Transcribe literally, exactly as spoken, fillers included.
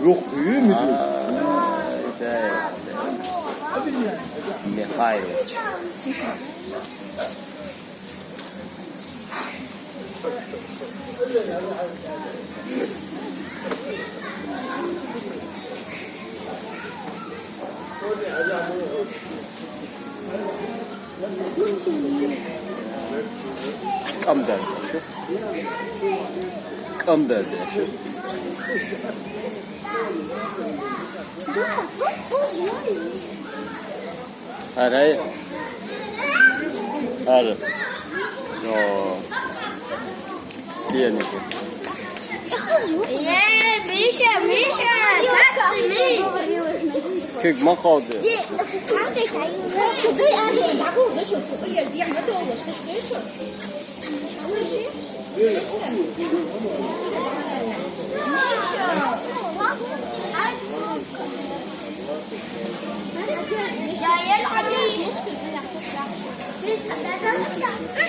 Yok, büyüğü müdür? Aa, öyle. Mihailoviç. Kam derdi şu? Kam derdi şu? Арай. Ар. О. Стенки. Э, Миша, Миша, как ты, Миша? Кык ма къалды.